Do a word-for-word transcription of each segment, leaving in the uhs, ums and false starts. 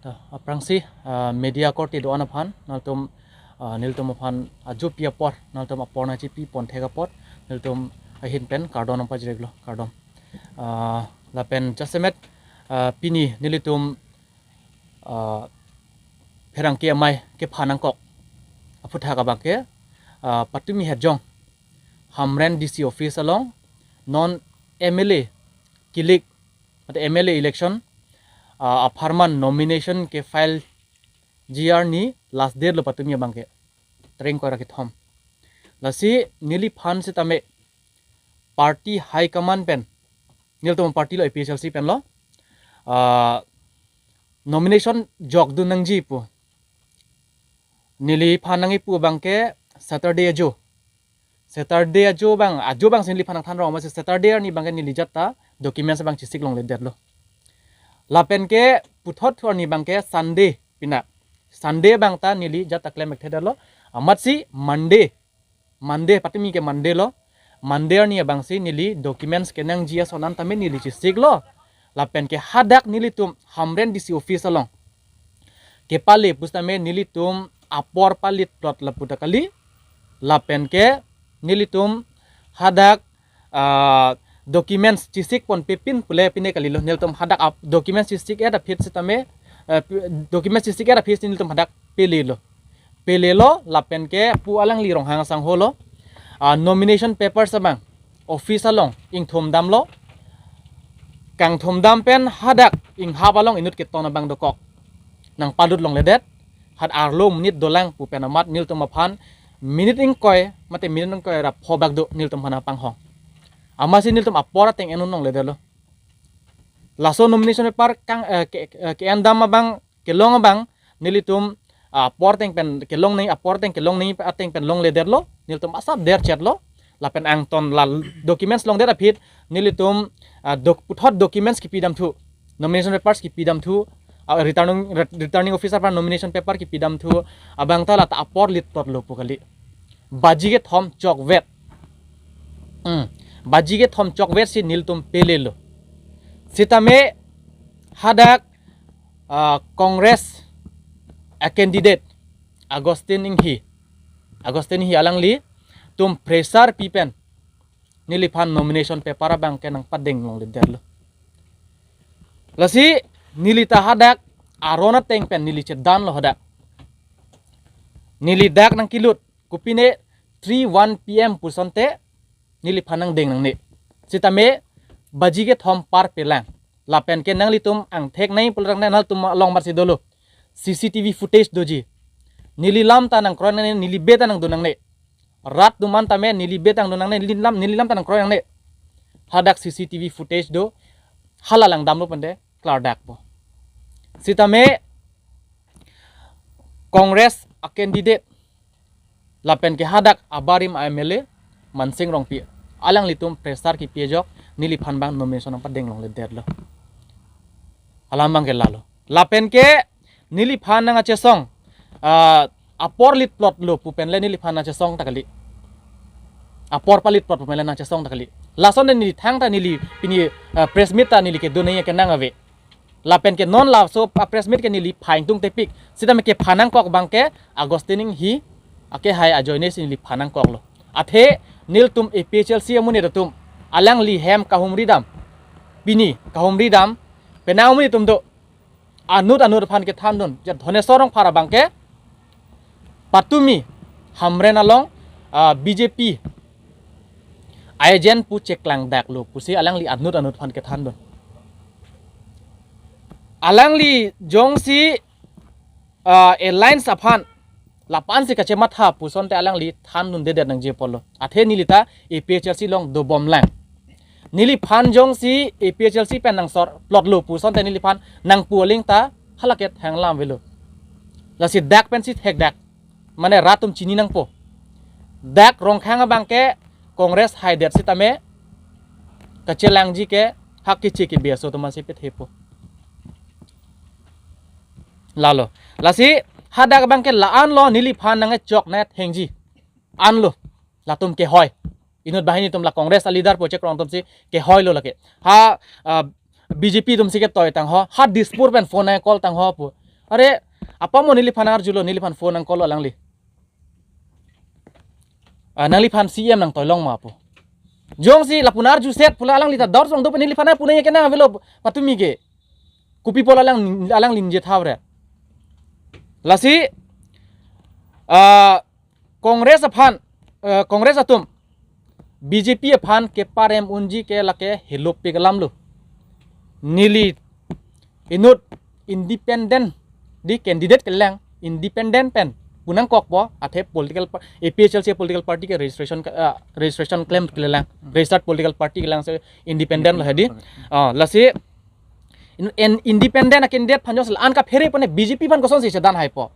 To, aphrangsi, ah, media korte do-an aphan, nangtum, ah, nelitum aphan ajopi apor, nangtum apor nangchipi pon thek apot, nelitum ahin pen kardom nangpajirlo, kardom. Ah, lapen jasemet, ah, pini nelitum, ah, pherangke amei kephan nangkok aphuthak abangke, ah, patumi hejong Hamren D C office along non M L A kilik, mate M L A election, ah, apharman nomination ke file G R ni last date lo patumi abangke. Tarik ingkoi ra kethom. Lasi neliphan sitame party high command pen, nelitum party lo A P H L C pen lo, ah, nomination jokdun nangji pu. Neliphan nangkipu abangke Saturday ajo. Saturday ajo abang, ajo abangsi neliphan nangthan rong, masi Saturday arni abangke neli ajat ta documents abang chesik longledetlo. Lapen ke puthot thu arni abangke Sunday pina. Sunday abang ta neli ajat ta klem ekthedetlo. Amatsi Monday, Monday, patumi ke Monday lo. Monday arni abangsi neli documents kenangji ason an tame neli chesiklo. Lapen ke hadak nelitum Hamren D C office along kepale pusitame nelitum apor palit plot lapu ta kali. Lapen ke nelitum hadak, ah, documents chesik ponpe pin pule pine kalilo. Nelitum hadak ap-, documents chesik-et aphi sitame, eh, pi-, documents chesik-et aphi si nelitum hadak pelelo. Pelelo lapen ke pu alangli Ronghang asangho lo. Ah, nomination papers abang office along ingthum damlo. Kangthum dam pen hadak inghap along inut keton abang dokok nangpalut longledet. Hat arlo minute dolang pu pen amat nelitum aphan minute ingkoi, mate minute ingkoi ra pho bak do nelitum aphan panghong. Amatsi nelitum apor ateng en-un longledetlo. Laso nomination paper kang, eh, ke, eh, ke-en dam abang, kelong abang, nelitum, ah, apor ateng pen kelong nangji, apor ateng kelong nangji ateng pen longledetlo, nelitum asap derchetlo. Lapen angton la documents longdet aphi nelitum, ah, doc-, puthot documents kipidamthu, nomination papers kipidamthu, ah, returning, re-, returning officer aphan nomination paper kipidamthu, abang ta lata apor lit plotlo pu kali. Baji kethom chokvet. Hmm. Baji kethom chokvet si nelitum pelelo. Sitame hadak, ah, Congress a candidate Augustine Enghi. Augustine Enghi alanglitum pressure pi pen neliphan nomination paper abangke nangpadeng longledetlo. Lasi neli ta hadak aron ateng pen neli chedanlo hadak. Neli dak nangkilut kopine three one P M pusonte neliphan nangdeng nangne. Sitame baji kethom par pelang. Lapen ke nanglitum angthek nangji pulang nangtum along marsi dolo. C C T V footage doji. Neli lam ta nangkroi nangne, neli bed ta nangdun nangne. Rat atum an tame neli bed ta nangdun nangne, neli lam, neli lam ta nangkroi nangne. Hadak C C T V footage do, hala langdamlo pente klardakpo. Sitame Congress a candidate lapen ke hadak abarim a M L A Mansing Rongpi, alanglitum pressure kipi ajok neliphan abang nomination nangpadeng longledetlo. Alam abangke lalo. Lapen ke neliphan nangkachesong, ah, apor lit plotlo pu pen le neliphan nangchesong ta kali. Apor palit plot pu pen le nangchesong ta kali. Lason de neli thangta neli pini, ah, press meet ta neli kedun nangji kenang ave. Lapen ke non laso a press meet ke neli phaingtung tepik. Sitame kephan nangkok abangke Augustine Enghi akehai ajoine si neli phan nangkoklo. Athe nelitum A P H L C amonit atum alangli hem kahumri dam. Pini kahumri dam. Penang amonit atum do. Anut anut aphan kethandun. Ja Dhoneswar Rongphar abangke patumi Hamren along, ah, B J P agent pu cheklangdaklo pusi alangli anut anut aphan kethandun. Alangli jongsi, ah, alliance aphan lapu-an si kachematha pusonte alangli thandundedet nangji apotlo. Athe neli ta A P H L C along dobomlang. Neliphan jongsi A P H L C pen nangsor plotlo pusonte neliphan nangpu aling ta halaket hanglam avelo. Lasi dak pensi thekdak. Mane rat atum chini nangpo. Dak Rongkhang abangke Congress haidet sitame kachelangji ke hak kichi ke biaso atum ansi pethepo. Lalo. Lasi hadak abangke la-anlo neliphan nangkechok nangkethengji. Anlo. Latum kehoi. Inut banghini atum la Congress a leader pu chekrong atum si kehoilo lake. Ha, ah, B J P atum si ketoi tangho. Ha Dispur pen phone nangcall tangho pu. Are, apa mo neliphan arjulo, neliphan phone nang call alangli. Ah, nangliphan C M nangtoilong ma pu. Jongsi lapu nang arju set pu la alangli ta dor song do pen neliphan pu nangke nang avelo patumi ke. Kopi apot alang, alangli ningje tha re. Lasi, ah, Congress aphan, eh, Congress atum B J P aphan keparem unji ke lake helopik alam lo. Neli inut independent, di candidate kelang, independent pen pu nangkokpo, athe political pa-, A P H L C political party ke registration ke, ah, registration claim kelang, registered political party kelang, so independent lo hedi. Ah, lasi in, in, independent a candidate aphan jongsi la-an kaphere pone B J P aphan kosonsi chedan haipo.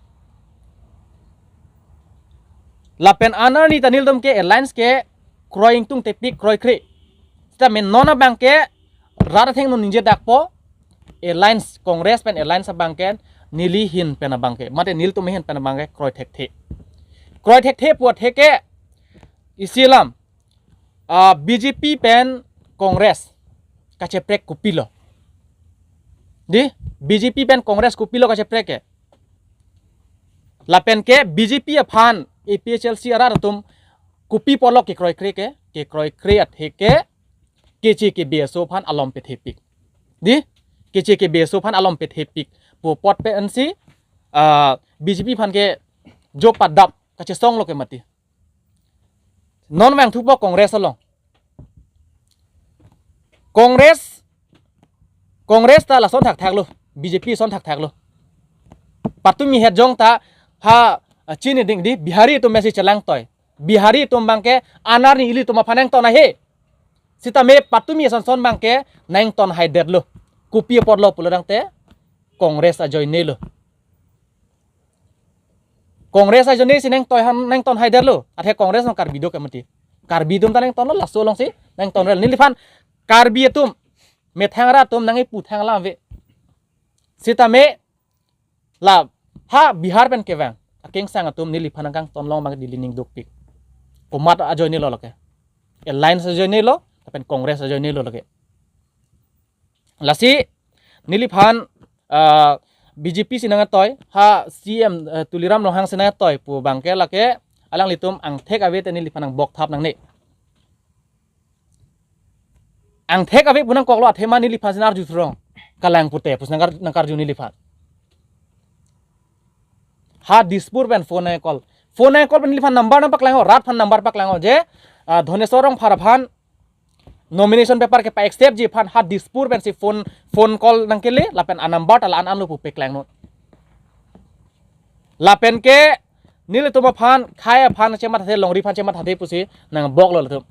Lapen anarni ta nelitum ke alliance ke kroi ingtungtepik, kroikre. Seta me non abang ke rat athengno ningjedakpo, alliance, Congress pen alliance abang ke neli ahin pen abang ke, mate nelitum ahin pen abang ke kroi thekthe. Kroi thekthe pu athe ke isi alam, ah, B J P pen Congress kacheprek kopilo. Di, B J P pen Congress kopilo kacheprek ke. Lapen ke B J P aphan A P H L C arat atum kopi apotlo kekroikre ke, kekroikre athe ke K C K B S O aphan alom pethepik. Di, K C K B S O aphan alom pethepik pu apot pensi, ah, B J P aphan ke jo padap kachesonglo ke mati. Non vangthupo Congress along. Congress, Congress ta lason thakthak lo, B J P son thakthak lo. Patumi het jong ta ha, ah, chini ding di, Bihari atum mesi chelangtoi. Bihari atum abang ke anarni ilitum aphan nangton ahe. Sitame patumi asonson abang ke nangton haidetlo. Kopi apotlo pulo tangte Congress ajoine lo. Congress ajoine si nangtoi han, nangton haidetlo. Athe Congress nang Karbi do ke mati. Karbi atum ta nangtonlo, laso alongsi nangton rel. Neliphan Karbi atum, methang arat atum nangkipu thang alam ave. Sitame la ha Bihar pen kevang akengsang atum neliphan nangkangtonlong abang Delhi ning dukpik. Komat ajoine lo lake. Alliance ajoine lo, lapen Congress ajoine lo lake. Lasi neliphan, ah, B J P si nangtoi, ha C M, eh, Tuliram Ronghang si nangtoi pu abang ke lake alanglitum angthek ave te neliphan nang bok thap nangne. Angthek ave pu nangkoklo, athema neliphan si nang arju throng. Kalang pute pusi nangkar, nangkarju neliphan. Ha Dispur pen phone nang call. Phone nang call pen neliphan number nangpaklang o, rat aphan number paklang o je, ah, Dhoneswar Rongphar aphan nomination paper kepa-accept ji aphan ha Dispur pensi phone, phone call nangkele, lapen a number ta la-an anlo pu paklangnon. Lapen ke nelitum aphan, khei aphan chemathathe, longri aphan chemathathe pusi nang boklo latum.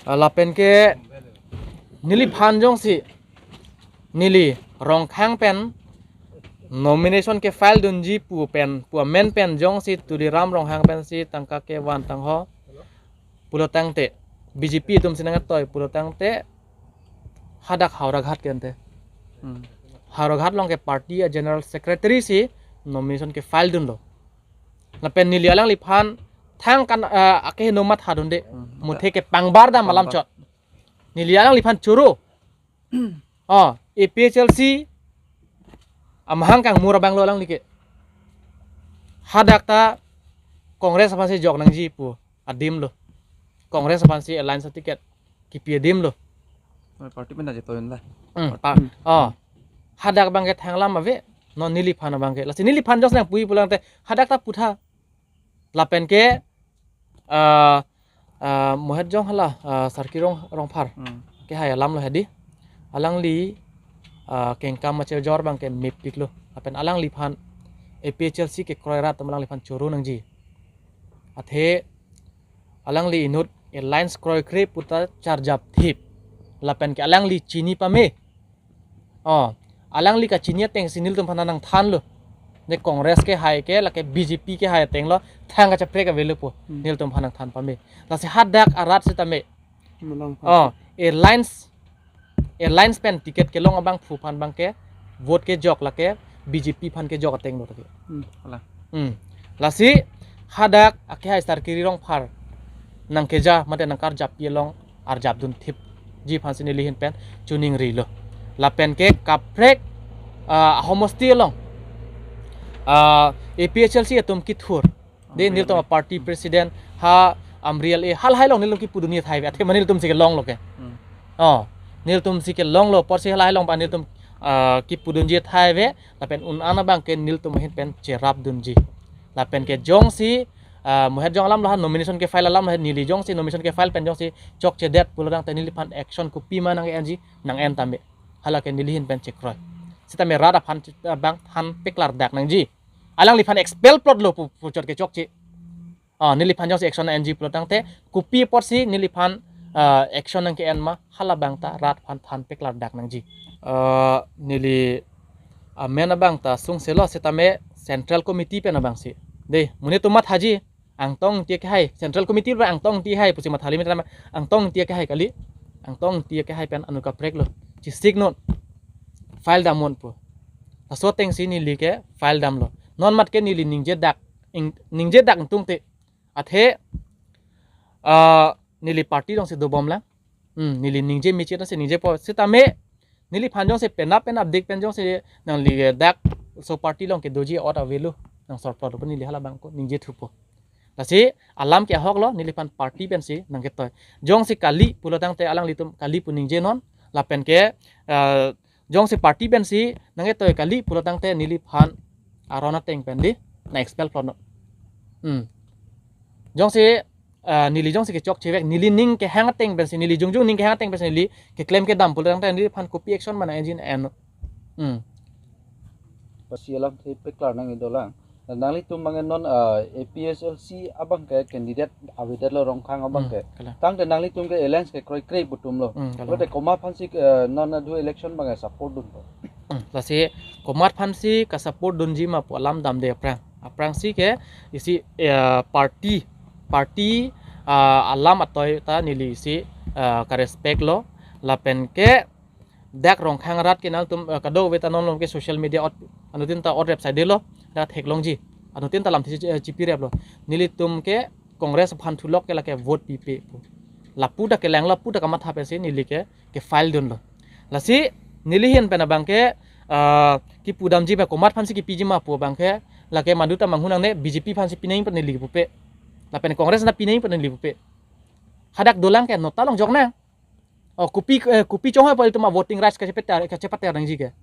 Ah, lapen ke neliphan jongsi, neli Rongkhang pen nomination ke file dunji pu pen, pu amen pen jongsi Tuliram Ronghang pensi tangka kevan tangho pulo tangte, B J P atum si nangtoi pulo tangte, hadak Howraghat ke ante. Hmm. Howraghat along ke party a general secretary si nomination ke file dunlo. Lapen neli alangliphan thang kan, eh, akeheno matha dunde. Hmm. Muthe ke pangbar dam alam chot. Neli alangliphan choro. Oh, A P H L C amahang kangmur abang lo alangli ke. Hadak ta Congress aphansi jok nangji pu adim lo. Congress aphansi alliance ticket kipi adim lo. Party pen aja toyon la. Hmm, pa, oh. Hadak abang ke thang alam ave, non neliphan abang ke. Lasi neliphan jongsi nangpui pulang te hadak ta putha. Lapen ke, ah, ah, mohet jong hala, ah, Sarki Rong, Rongphar. Hmm. Kehai alam lo hedi. Alangli, ah, kengkam machejor abang ke mepik lo. Lapen alangliphan A P H L C kekroi rat atum alangliphan choro nangji. Athe alangli inut alliance kroikre puta charjap thip. Lapen ke alangli chini pame. Oh, alangli kachini atengsi nelitum aphan nangthanlo. Ne Congress kehai ke, lake B J P kehai ateng lo, thang kacheprek avelo pu. Hmm. Nelitum aphan nangthan pame. Lasi hadak arat sitame. Malang. Oh, alliance, alliance pen ticket kelong abangphu aphan abang ke, vote kejok lake, B J P aphan kejok ateng lo lake. Hmm, ala. Hmm. Lasi hadak akehai Sarkiri Rongphar nangkeja mate nangkarjappi along arjap dun thipji aphansi neli ahin pen choningrilo. Lapen ke kaprek ah, homosti along, ah, A P H L C atum kethur. De, Amri nelitum along. Party president ha Amri along, halahai along nelitum kipudunji thai ave. Athe ma nelitum si kelonglo ke. Hmm. Oh, nelitum si kelonglo, apotsi halahai along pa nelitum, ah, kipudunji thai ave. Lapen un-an abang ke nelitum ahin pen cherapdunji. Lapen ke jongsi, ah, mohet jong alam lahan nomination ke-file alam lahan neli jongsi nomination ke-file pen jongsi chokchedet pulo tangte neliphan action kopima nang-enji, nang-en tame. Hala ke neli ahin pen chekroi. Sitame rat aphan, ah, bang than peklardak nangji. Alangliphan expel plotlo pu, puchot ke chokche. Ah, neliphan jongsi action nang-enji pulo tangte, kopi apotsi neliphan, ah, action nang-ke-en ma, hala abang ta rat aphan than peklardak nangji. Ah, neli amen abang ta sungselo sitame Central Committee pen abangsi. De, monit atum mathaji, Angtong Ingti akehai, Central Committee pen Angtong Ingti akehai pusi mathali, mitama Angtong Ingti akehai kali. Angtong Ingti akehai pen anu kaprek lo. Chesik non. File dam non pu. Laso atengsi neli ke file damlo. Non mat ke neli ningjedak, ing-, ningjedak ingtungte. Athe, ah, neli party alongsi dobom lang. Hmm, neli ningje mechit nasi ningjepo. Sitame, neliphan jongsi penap penapdik pen jongsi nangli dak laso party along kedoji ot avelo. Nang sorplot pu neli hala abang ko ningjethupo. Lasi alam ke ahoklo, neliphan party pensi nangketoi. Jongsi kali pulo tangte alanglitum kali pu ningje non, lapen ke, eh, jongsi party pensi nangketoi kali pulo tangte neliphan aron ateng pen di, nang-expel plot non. Hmm. Jongsi, eh, neli jongsi kechokchevek, neli ning kehang ateng pensi, neli jongjong ning kehang ateng pensi neli keklem kedam pulo tangte neliphan kopi action ma nang-enji, en non. Hmm. Pasi alamthe peklar nangji dolang. Nanglitum abang non, ah, A P H L C abang ke candidate avedetlo Rongkhang abang Hmm, ke. Kalang. Tangte nanglitum ke alliance kekroikre pu atumlo. Hmm, kalang. Pulote komat aphansi, ah, non adu election abang ke support dunpo? Hmm, lasi komat aphansi ka-support dunji ma pu alam damde aphrang. Aphrangsi ke isi, eh, party, party, ah, alam atoi ta neli isi, ah, ka-respect lo. Lapen ke dak Rongkhang arat ke nangtum, eh, kadokave ta non along ke social media ot, anuttin ta ot rep saidelo, dak theklongji. Anuttin ta lamthe chi-, eh, chipireplo. Nelitum ke Congress aphan thulok ke lake vote pipe pu. Lapu ta kelanglo, lapu ta kamatha pensi neli ke, ke-file dunlo. Lasi neli ahin pen abang ke, ah, kipudamji ma komat aphansi kipiji ma pu abang ke, lake madu ta manghu nangne, B J P aphansi pinangji pu neli pupe. Lapen Congress ta pinangji pu neli pupe. Hadak dolang ke nota long jok nang. Oh, kopi, eh, kopi chonghoi pu ilitum a-voting rights kachepater, kachepater nangji ke.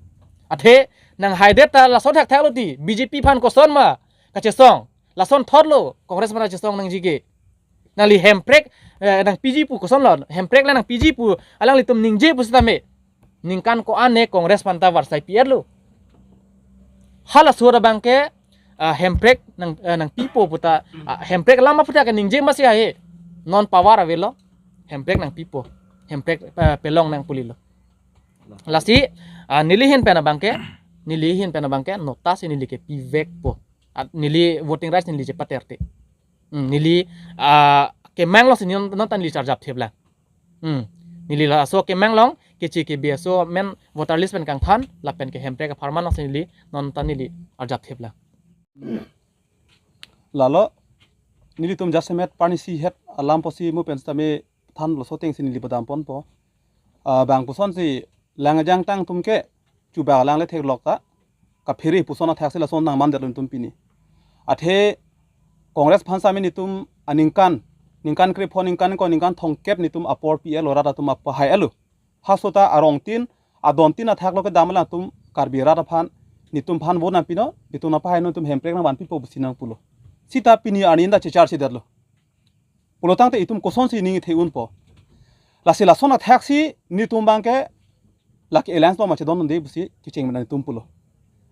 Athe, nanghaidet ta lason thakthak lo ti, B J P aphan koson ma kachesong. Lason thotlo, Congress aphan kachesong nangji ke. Nangli hemprek, eh, nangpiji pu kosonlo, hemprek la nangpiji pu, alanglitum ningje pusitame. Ningkan ko-an ne Congress aphan ta varsai pi-etlo. Halaso abang ke, ah, hemprek nang, eh, nangpipo puta, ah, hemprek alam aphuthak ke ningje masi ahe. Non power avelo. Hemprek nangpipo. Hemprek, eh, pelong nang pu lilo. Lasi, ah, neli ahin pen abang ke, neli ahin pen abang ke, nota si neli ke pivekpo. Ah, neli voting rights neli chepaterte. Hmm, neli, ah, kemang alongsi non, non ta neli arjap theplang. Hmm. Neli laso kemang along, kechi kebi aso amen voter list pen kangthan, lapen ke hemprek apharman alongsi neli, non ta neli arjap theplang. Lalo, nelitum jasemet parnisi het alam pusi mo pen sitame than laso atengsi neli padam ponpo. Ah, bang pusonsi lang ajang tang atum ke, chuba lang le theklok ta, kaphere puson athaksi lason nangmandetlo nelitum pini. Athe Congress aphan sitame nelitum aningkan, ningkan krepho, ningkan ko, ningkan thomkep nelitum apor pi-etlo, rat atum apahai-etlo. Halaso ta arongtin, adontin athaklo kedam alangtum Karbi rat aphan, nelitum aphan vote nangpinon, nelitum nangpahainon, nelitum hemprek nangvanpipo pusi nangpulo. Sita pini arni ta checharchedetlo. Pulo tangte itum kosonsi ning ithe unpo. Lasi lason athaksi nelitum abang ke lake alliance lo ma chedondunde pusi kecheng mena nelitum pulo.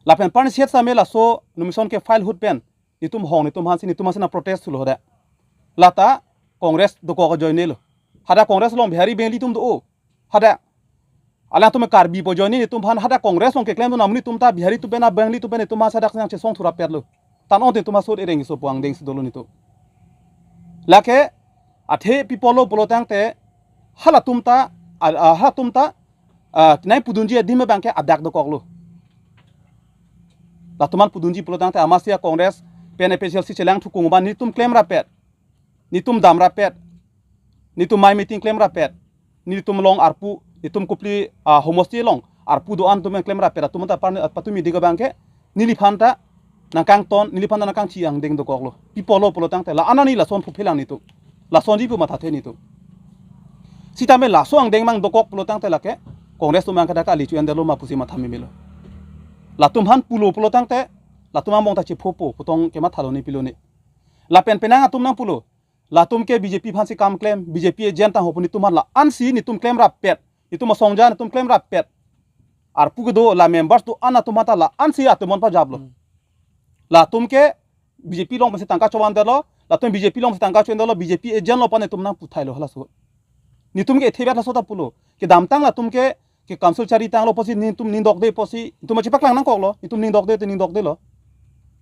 Lapen parnisi het sitame laso nomination ke-file ahut pen nelitum hong, nelitum aphansi, nelitum aphansi nang-protest thulo hadak. Lata Congress dokok ajoinelo. Hadak Congress along Bihari Bengali atum do-o. Hadak alangtum Karbi pu ajoine nelitum aphan hadak Congress along keklemdun amonit atum ta Bihari atum pen, a Bengali atum pen nelitum aphansi hadak nangchesong thurapetlo. Tan-o nelitum asot ereng iso puang dengsi dolo nelitum. Lake athe pi apotlo pulo tangte halatum ta, a, a, halatum ta, a, nangpudunji adim abang ke adak dokoklo. Latum aphan pudunji pulo tangte amatsi a-Congress pen A P H L C chelang thukung abang nelitum klemrapet. Nelitum damrapet. Nelitum mai meeting klemrapet. Nelitum along arpu, nelitum kopili, ah, homosti along Arpu do-an atum klem rappet atum ta par patumi ding abang ke neliphan ta nangkangton, neliphan ta nangkangchi angdeng dokoklo. Pi apotlo pulo tangte la-an arni lason phuphelang netum. Lasonji pu mathathe netum. Sitame laso angdeng mang dokok pulo tangte lake Congress atum abang ke dak kali chu-endetlo ma pusi matha memelo. Latum aphan pulo pulo tangte latum angbong ta chephopo putong ke mathalo ne pilo ne. Lapen penang atum nangpulo. Latum ke B J P aphansi kam klem, B J P agent tangho pu netum aphan la-ansi netum klem rappet. Netum asongja netum klem rappet. Arpu kedo la members do-an atum aphan ta la-ansi atum aphan pajaplo. Hmm. Latum ke B J P along pensi tangka chobandetlo, latum B J P alongsi tangka cho-endetlo, B J P agentlo pu netum nangputhailo halaso. Netum ke ethebet laso ta pulo. Kedamtang latum ke, ke council charitanglo pusi netum ningdokde pusi, netum chepaklang nangkoklo, netum ningdokde te ningdokdelo.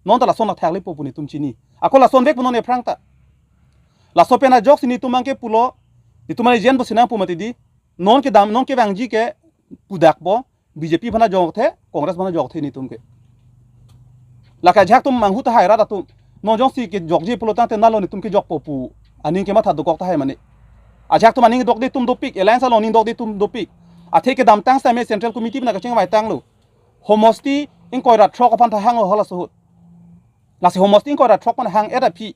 Non ta lason athak lepo pu netum chini. Ako lasonvek pu non ephrang ta. Laso pen ajoksi netum abang ke pulo, netum agent pusi nangpu mati di. Non kedam, non kevangji ke pudakpo, B J P aphan ajokthe, Congress aphan ajokthe netum ke. Lake ajahak atum manghu tahai rat atum. Non jongsi kejokji pulo tangte nalo netum kejokpo pu aning ke matha dokok tahai mane. Ajahak atum aning dokde atum dopik, alliance along aning dokde atum dopik. Athe kedamtang sitame Central Committee pen kachingvaitanglo. Homosti ingkoi ra throk aphan ta hanglo halaso ahut. Lasi homosti ingkoi ra throk aphan hang-et aphi.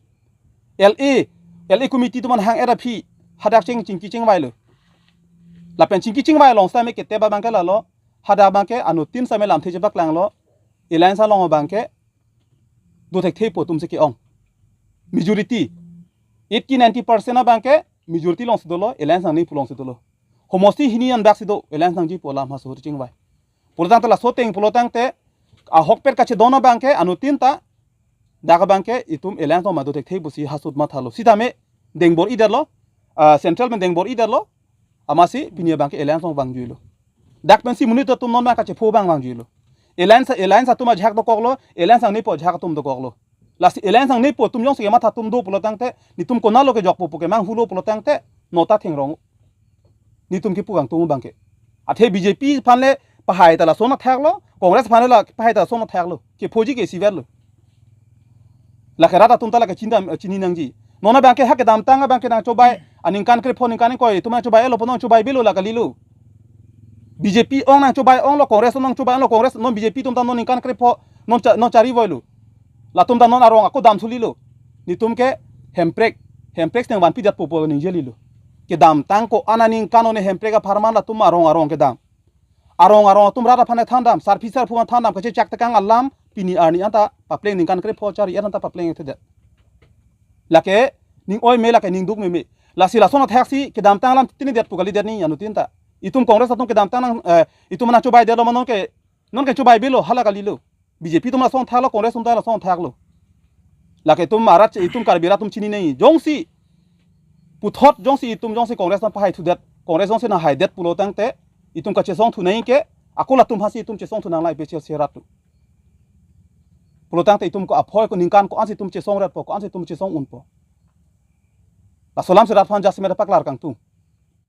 L A, L A committee atum aphan hang-et aphi. Hadak ching chingki chingvailo. Lapen chingki chingvai along sitame ketep abang ke lalo. Hadak abang ke anuttin sitame lamthe chepaklanglo. Alliance along abang ke dothekthepo atumsi ke-ong. Majority, eighty ninety percent abang ke majority alongsi dolo, alliance nangji pu alongsi dolo. Homosti hini anbak si do, alliance nangji pu alam halaso ahut chingvai. Pulo tangte laso ateng pulo tangte ahokpet kachedon abang ke anuttin ta dak abang ke itum alliance along ma dothekthe pusi halaso ahut mathalo. Sitame deng bor-idetlo, ah, central pen deng bor-idetlo, amatsi pini abang ke alliance along vangjuilo. Dak pensi monit atum non ma kachepho abang vangjuilo. Alliance, alliance atum ajahak dokoklo, alliance nangnepo ajahak atum dokoklo. Lasi alliance nangnepo atum jongsi kematha atum do pulo tangte, netum konatlo kejokpo pu kemanghulo pulo tangte, non ta thengrong. Netum kepu kangtung abang ke. Athe B J P aphan le pahai ta lason athaklo, Congress aphan le la pahai ta lason athaklo. Kephoji ke isivetlo. Lake rat atum ta lake chindam, eh, chini nangji. Non abang ke ha kedamtang abang ke nangchobai, aningkan krepho ningkan ingkoi atum nangchobai-etlo pu nangchobaibelo la kalilo. B J P ong nangchobai-onglo, Congress ong nangchobai-onglo, Congress non B J P atum ta non ningkan krepho, non cha-, non chari voilo. Latum ta non arong ako dam sulilo. Netum ke Hemprek, Hemprek siteng vanpidetpo pu ningjelilo. Kedamtang ko-an aningkan one Hemprek apharman latum arong arong kedam. Arong arong atum rat aphan thandam, sarpi sarpo aphan thandam, kachechak tekang alam, pini arni anta papleng ningkan krepho chari-et anta papleng thedet. Lake ning oi me, lake ning duk meme. Lasi lason athaksi kedamtang alam tinidet pu kalidet ni anuttin ta. Itum Congress atum kedamtang nang, eh, itum nangchobaidetlo ma non ke, non ke chobaibelo hala kalilo. B J P atum lason athaklo, Congress atum ta lason athaklo. Lake itum arat che, itum Karbi arat atum chini nai. Jongsi puthot jongsi itum jongsi Congress nangpahaithudet, Congress jongsi nanghaidet pulo tangte, itum kachesongthu nai ke, ako latum aphansi itum chesongthu nanglai pe che serat tu. Pulo tangte itum ko aphoi ko ningkan ko-ansi itum chesongretpo, ko-ansi itum chesong-unpo. Laso alamsi rat aphan jasemet paklar kangtung.